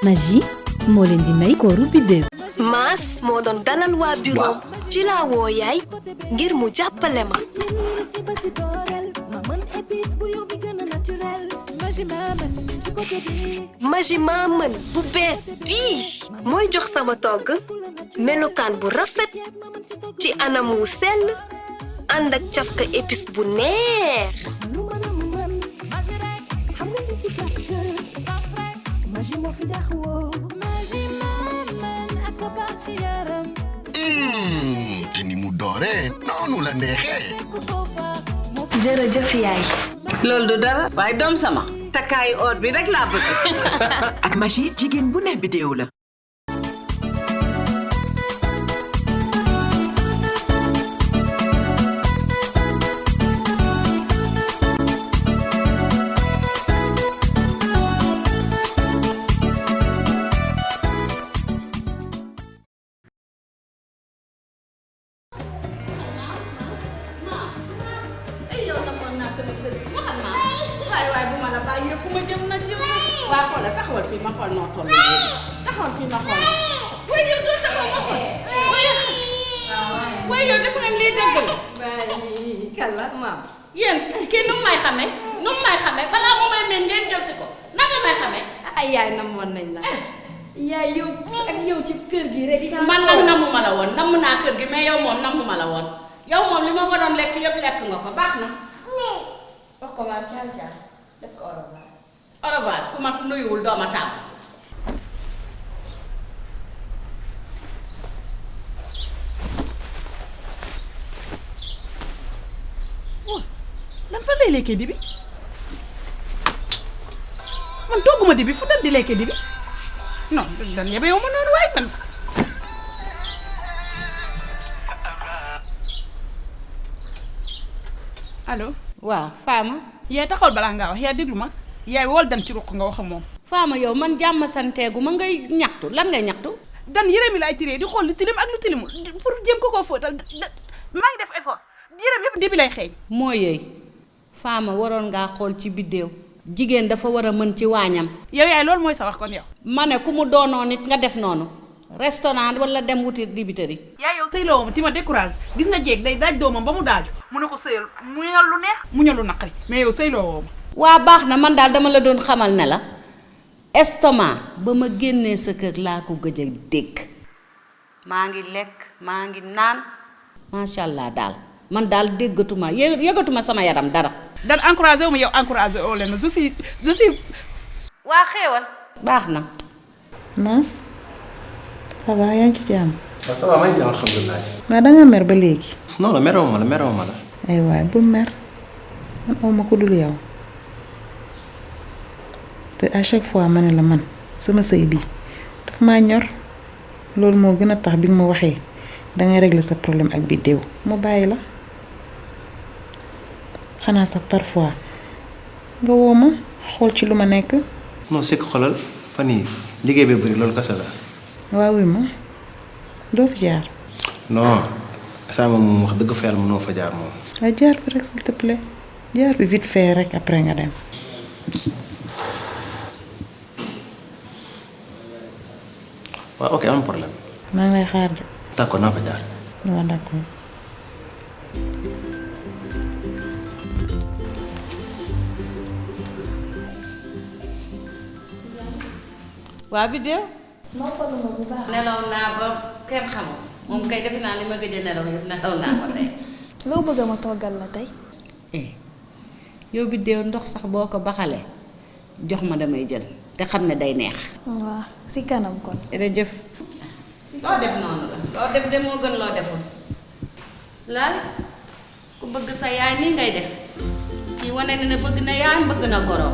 Magie moo leen di may kooru biddew. Maas moo doon dalal waa bureau ci laa woo yaay ngir mu jàppale ma. Magie maa mën bu bees bii mooy jox sama togg melokaan bu rafet ci anam wu sell ànd ak cafka épice bu neex. te ni mu dooree noonu la neexee. jërëjëf yaay. loolu du dara waaye doom sama takkaayu or bi rek laa bëgg. ak Magie jigéen bu ne bidéo la. taxawal fii ma xool noo toll taxawal fii ma xool waaye yow doo taxaw ma xool waaye yow def nga lii dëgg la kala maam yéen kii nu mu may xamee balaa mu may mel ngeen jël si ko nan la may xamee ay yaay namoon nañ la yaay yow ak yow ci kër gi rek man nag namuma la woon namm naa kër gi mais yow moom namuma la woon yow moom li ma waroon lekk yëpp lekk nga ko baax na wax ko maam caal caal def ko au revoir ku ma nuyuwul dooma tàgg. waaw lan fan lay lekkee dibi man togguma dibi fu dal di lekkee dibi non dan yebe yow ma noonu waaye man. allo. waaw Fama. yaay taxawal balaa ngaa wax yaa déglu ma. yaay wool dan ci ruq nga wax ak moom. Fama yow man jàmm santeegu ma ngay ñaxtu lan ngay ñaxtu. dan yére mi laay tiré di xool lu tilim ak lu tilimul pour jéem ko koo fóotal maa ngi def effort yéreem yëpp dibi lay xeeñ. moo yëy Fama waroon ngaa xool ci biddéew jigéen dafa war a mën ci waañam. yow yaay loolu mooy sa wax kon yow. ma ne ku mu doonoo nit nga def noonu restaurant wala dem wuti dibiteri. yaay yow sëy loo ma ti ma décourage gis nga jéeg day daaj doomam ba mu daaju mu ne ko sëyal mu ñal lu neex mu ñal lu naqari mais yow sëy loo ma. waa baax na man daal dama la doon xamal ne la estomac ba ma génnee sa kër laa ko gëj a dégg maa ngi lekk maa ngi naan macha allah daal man daal déggatuma yëgatuma sama yaram dara. dan encouragé wu ma yow encouragé woo leen je suis. waa xeewal. baax na. Mass ça va yaa ngi ci jàmm. waaw ça va maa ngi jàmm alhamdulilah. mais danga mer ba léegi. non non meroo ma la. ay waay bul mer man aw ma ko dul yow. te à chaque fois ma ne la man sama sëy bi daf maa ñor loolu moo gën a tax bi nga ma waxee dangay régler sa problème ak biddéew mu bàyyi la xanaa sax parfois nga woo ma xool ci lu ma nekk. non c'est que xoolal fan yii liggéey bi bëri loolu kese la. waaw wi ma doo fi jaar. non saa moom wax dëgg fa yàlla mënoo fa jaar moom. waaye jaar fi rek s'il te plaît jaar fi vite fait rek après nga dem. waaw ok am problème. maa ngi lay xaar de. d'accord naa fa jaar. waaw d'accord. waa biddéew. noppalu ma bu baax. nelaw naa ba kenn xamul moom kay defe naa li ma gëj a nelaw yëpp nelaw naa ko tey. loo bëgg ma toggal la tey. yow biddéew ndox sax boo ko baxalee jox ma damay jël te xam ne day neex. waaw si kanam kon. jërëjëf. loo def noonu la loo def de moo gën loo deful laay ku bëgg sa yaay nii ngay def kii wane na ne bëgg na yaay bëgg na goro.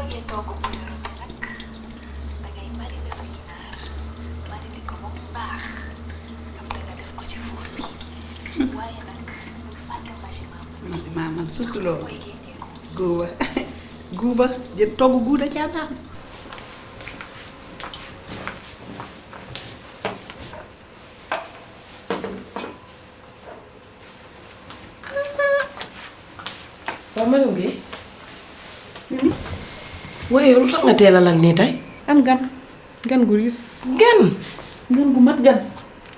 bëggee togg bu yoro bi nag dangay mariner sa ginaar mariner ko ba mu baax après nga def ko ci four bi waaye nag bul fàtte man surtout loolu guuba guuba jën togg guuda caa baax waaw madame Guèye waaye lu tax nga teel a lan nii tey am gan gu riis gan gu mat gan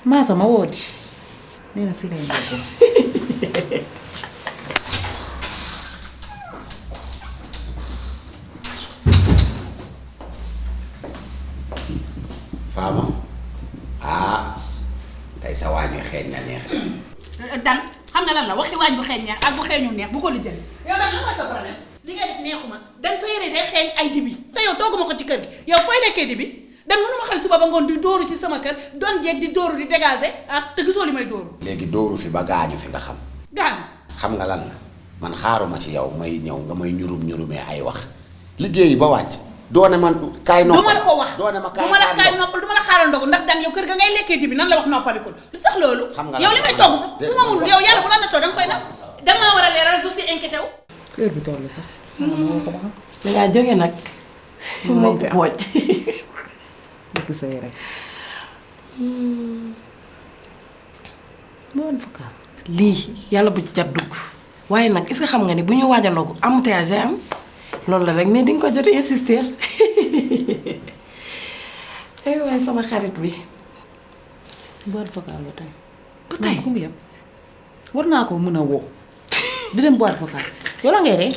maa sama woo di nee na fii lay ndoggoo Fama tey sa waañu xeeñ na neex dan xam nga lan la waxi waañ bu xeeñ neex ak bu xeeñu neex bu ko lijjal yow nag lan mooy sa problème li ngay def neexuma dan fa yére day xeeñ ay dibi te yow togguma ko ci kër gi yow fooy lekkee dibi dan mënuma xal suba ba ngoon di dóoru ci sama kër doon jeeg di dóoru di dégager te gisoo li may dóoru léegi dóoru fi ba gaañu fi nga xam gaañu xam nga lan la man xaaruma ci yow may ñëw nga may ñurumee ay wax liggéeyi ba wàcc doone man kaay noppal du ma la ko wax doone ma du ma la kaay noppal du ma la xaaral ndogu ndax dan yow kër ga ngay lekkee dibi nan la wax noppalikul lu tax loolu yow li may togg bu ma mun yow yàlla bu la nattoo danga koy nag danga maa war a leeral je suis inquiété wu heure bi toll sax moo ko ba xam dangaa jóge nag moo ko pooj dëgg say rek moo vocal lii yàlla bu ci cat dugg waaye nag est-ce que xam nga ni bu ñu waaj a ndogu embouteillage day am loolu la rek mais di nga ko jot a insister ay waaye sama xarit bi boîte vocale ba tey ba tey ku mu yem war naa ko mën a woo di dem boîte vocale yow la ngay rey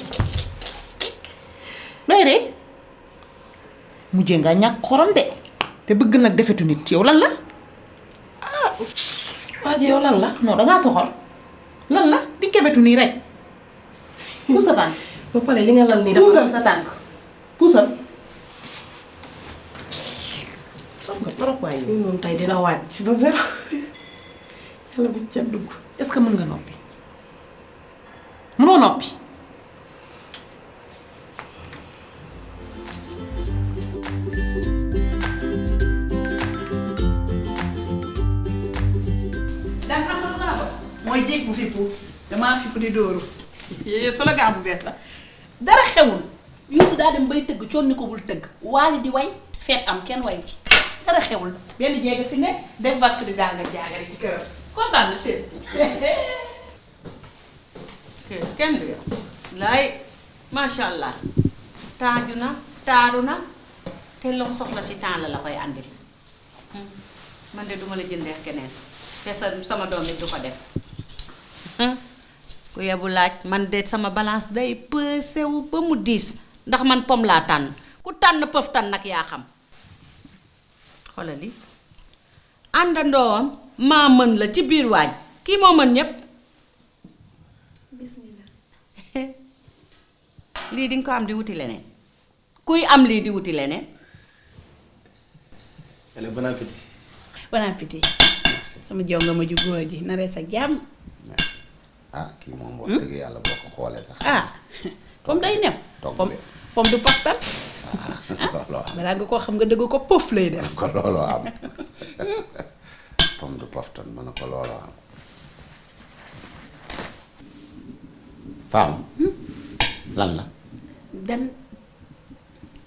looy rey mujjee nga ñàkk xorom de te bëgg nag defetu nit yow lan la waa ji yow lan la non dangaa soxor lan la di kebetu nii rek puus sa tànk ba pare li nga lal nii dafa puusal sa tànk puusal xam nga trop waaye fii moom tey dina wàcc ba zéro yàlla bu ca dugg est-ce que mën nga noppi mënoo noppi daan xam nga lu gën a doon mooy jéeg bu fippu damaa fippu di dóoru slogan bu bees la dara xewul Youssou daa dem bay tëgg coon ni ko bul tëgg waali di way feet am kenn wayu dara xewul benn jéega fi ne def vax di daal nga jaagari ci këram kontaan na chef kenn du yow laay masha Allah taaju na taaru na te loo soxla si temps la koy àndil man de duma la jëndee keneen te sama doom it du ko def ku yebu laaj man de sama balance day pesewu ba mu diis ndax man pom laa tànn ku tànn pëf tànn nag yaa xam xoolal li àndandoowam maa mën la ci biir waañ kii moo mën ñépp bismillah lii di nga ko am di wuti leneen kuy am lii di wuti leneen allez bon appétit bon appétit sama jow nga ma ju góor ji na rees ak jàmm kii moom wax dëgg yàlla boo ko xoolee sax pom day new pom du paftan balaa nga koo xam nga dëgg ko pëf lay def ko looloo am pom du paftan mën na ko looloo am Fam lan la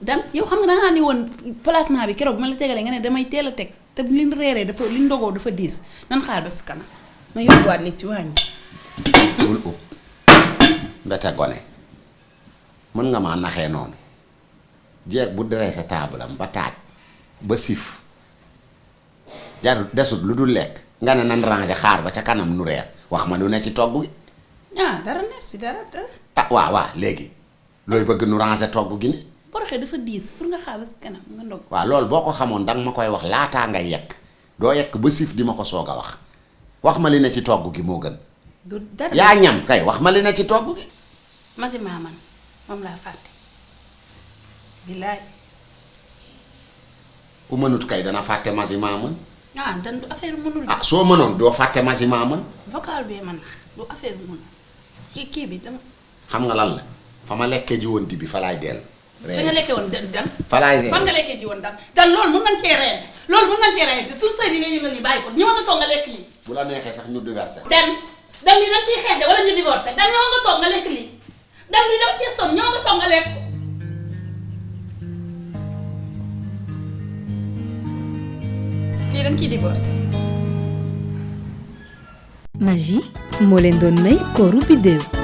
dan yow xam nga dangaa ni woon placement bi keroog bi ma la tegalee nga ne damay teel a teg te liñ reeree dafa liñ ndogoo dafa diis nan xaar ba si kanam ma yóbbuwaat li si wàññi bul ub mbete gone mën nga maa naxee noonu jeeg bu deree sa taabalam ba taaj ba sif jarul desut lu dul lekk nga ne nan ranger xaar ba ca kanam nu reer wax ma lu ne ci togg gi dara merci dara waaw léegi looy bëgg nu ranger togg gi ni poroxee dafa diis pour nga xaar ba si kanam nga ndog waaw loolu boo ko xamoon danga ma koy wax laataa ngay yekk doo yekk ba sif di ma ko soog a wax ma li ne ci togg gi moo gën du dara yaa ñam kay wax ma li ne ci togg gi masi maaman moom laa fàtte bilaay ku mënut kay dana fàtte masi maaman dan du affaire mënul soo mënoon doo fàtte masi maaman vocal bi man du affaire mënul kii bi dama xam nga lan la fa ma lekkee ji woon di bi fa laay dellu fi nga lekkee woon dan falaay ree fan nga lekkee ji woon dan loolu mën nañ cee reen loolu mën nañ cee reen te suñu sëy bi nga yëngal nii bàyyi ko ñëw nga toog nga lekk lii bu la neexee sax ñu divorcé dan lii dañ ciy xeex de wala ñu divorcé dan ñëw nga toog nga lekk lii dan lii dama cee sonn ñëw nga toog nga lekk ko lii dañ ciy divorcé Magie moo leen doon may kooru biddéew